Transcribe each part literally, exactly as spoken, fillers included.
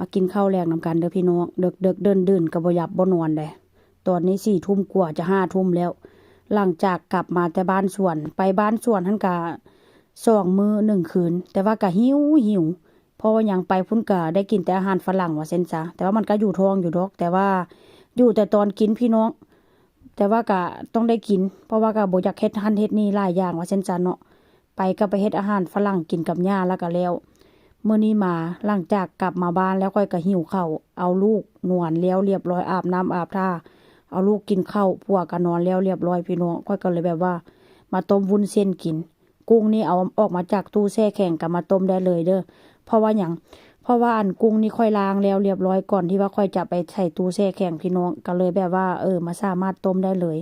มากินข้าวแลงนำกันเด้อพี่น้อง เดิกๆ เดินๆ ก็บ่หลับบ่นอนเด้ ตอนนี้สี่ทุ่มกว่าจะห้าทุ่มแล้ว หลังจากกลับมาแต่บ้านสวน ไปบ้านสวนหั้นกะสองมื้อหนึ่งคืน แต่ว่ากะหิวหิว เพราะว่าหยัง ไปพุ้นกะได้กินแต่อาหารฝรั่งว่าซั้นซะ แต่ว่ามันกะอยู่ท้องอยู่ดอก แต่ว่าอยู่แต่ตอนกินพี่น้อง แต่ว่ากะต้องได้กิน เพราะว่ากะบ่อยากเฮ็ดหั้นเฮ็ดนี่หลายอย่างว่าซั้นซะเนาะ ไปกะไปเฮ็ดอาหารฝรั่งกินกับย่าแล้วกะแล้ว มื้อนี้มา หลังจากกลับมาบ้านแล้วข้อยกะหิวข้าว เอาลูกนอนแล้วเรียบร้อย อาบน้ำอาบท่า เอาลูกกินข้าว ผัวกะนอนแล้วเรียบร้อยพี่น้อง ข้อยกะเลยแบบว่ามาต้มวุ้นเส้นกิน กุ้งนี่เอาออกมาจากตู้แช่แข็งกะมาต้มได้เลยเด้อ เพราะว่าหยัง เพราะว่าอันกุ้งนี่ข้อยล้างแล้วเรียบร้อยก่อนที่ว่าข้อยจะไปใส่ตู้แช่แข็งพี่น้อง กะเลยแบบว่า เออ มาสามารถต้มได้เลย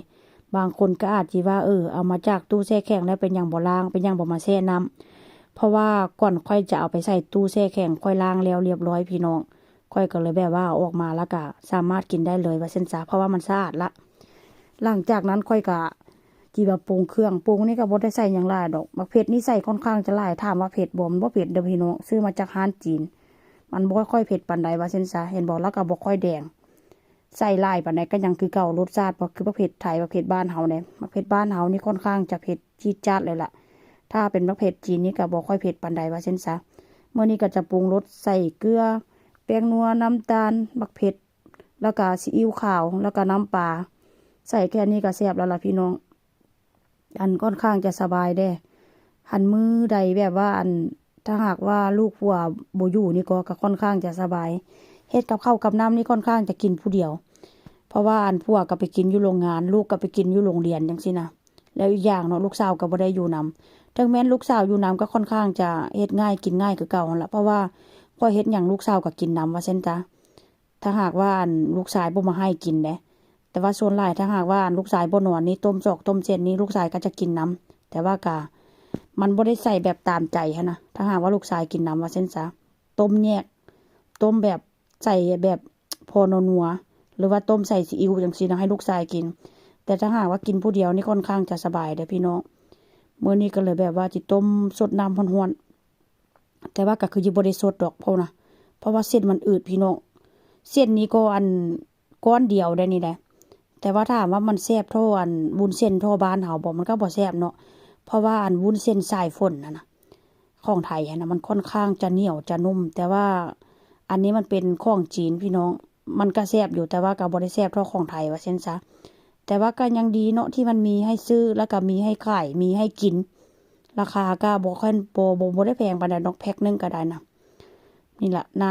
บางคนกะอาจสิว่า เออ เอามาจากตู้แช่แข็งแล้วเป็นหยังบ่ล้าง เป็นหยังบ่มาแช่น้ำ เพราะว่าก่อนข้อยจะเอาไปใส่ตู้แช่แข็ง ข้อยล้างแล้วเรียบร้อยพี่น้อง ข้อยกะเลยแบบว่าเอาออกมาแล้วกะสามารถกินได้เลยว่าซั้นซะ เพราะว่ามันสะอาดละ หลังจากนั้นข้อยกะจิมาปรุงเครื่อง ปรุงนี่กะบ่ได้ใส่หยังหลายดอก บักเผ็ดนี่ใส่ค่อนข้างจะหลาย ถามว่าเผ็ดบ่ มันบ่เผ็ดเด้อพี่น้อง ซื้อมาจากร้านจีน มันบ่ค่อยเผ็ดปานใดว่าซั้นซะ เห็นบ่ แล้วกะบ่ค่อยแดง ใส่หลายปานใดกะยังคือเก่า รสชาติบ่คือบักเผ็ดไทย บักเผ็ดบ้านเฮาเด้ บักเผ็ดบ้านเฮานี่ค่อนข้างจะเผ็ดจี๊ดจ๊าดเลยล่ะ ถ้าเป็นบักเผ็ดจีนนี่กะบ่ค่อยเผ็ดปานใดว่าซั้นซะ มื้อนี้กะจะปรุงรสใส่เกลือ แป้งนัว น้ำตาล บักเผ็ด แล้วกะซีอิ๊วขาว แล้วกะน้ำปลา ใส่แค่นี้กะแซ่บแล้วล่ะพี่น้อง อันค่อนข้างจะสบายเด้ หั้นมื้อใดแบบว่าอัน ถ้าหากว่าลูกผัวบ่อยู่นี่กะ กะค่อนข้างจะสบาย เฮ็ดกับข้าวกับน้ำนี่ค่อนข้างจะกินผู้เดียว เพราะว่าอันผัวกะไปกินอยู่โรงงาน ลูกกะไปกินอยู่โรงเรียนจั่งซี้นะ แล้วอีกอย่างเนาะ ลูกสาวกะบ่ได้อยู่นำ ถึงแม้นลูกสาวอยู่นำกะค่อนข้างจะเฮ็ดง่ายกินง่ายคือเก่าหั้นล่ะ เพราะว่าข้อยเฮ็ดหยังลูกสาวกะกินนำว่าซั้นซะ ถ้าหากว่าอันลูกชายบ่มาให้กินเด้ แต่ว่าส่วนหลายถ้าหากว่าอันลูกชายบ่นอนนี่ ต้มซอกต้มเส้นนี่ลูกชายกะจะกินนำ แต่ว่ากะ มันบ่ได้ใส่แบบตามใจหั้นนะ ถ้าหากว่าลูกชายกินนำว่าซั้นซะ ต้มแยก ต้มแบบใส่แบบพอนัวๆ หรือว่าต้มใส่ซีอิ๊วจั่งซี้นะ ให้ลูกชายกิน แต่ถ้าหากว่ากินผู้เดียวนี่ค่อนข้างจะสบายเด้อพี่น้อง มื้อนี้กะเลยแบบว่าจิต้มซดน้ำร้อนๆ แต่ว่ากะคือจิบ่ได้ซดดอก เพราะนะ เพราะว่าเส้นมันอืดพี่น้อง เส้นนี้กะอันก้อนเดียวได้นี่แหละ แต่ว่าถามว่ามันแซ่บเท่าอันวุ้นเส้นเท่าบ้านเฮาบ่ มันกะบ่แซ่บเนาะ เพราะว่าอันวุ้นเส้นสายฝนหั้นนะ ของไทยหั้นนะ มันค่อนข้างจะเหนียวจะนุ่ม แต่ว่าอันนี้มันเป็นของจีนพี่น้อง มันกะแซ่บอยู่ แต่ว่ากะบ่ได้แซ่บเท่าของไทยว่าซั้นซะ แต่ว่ากะยังดีเนาะ ที่มันมีให้ซื้อ แล้วกะมีให้ขาย มีให้กิน ราคากะบ่ค่อย บ่ บ่ บ่ได้แพงปานใดดอก แพ็คหนึ่งกะได้นะ นี่ล่ะ หน้า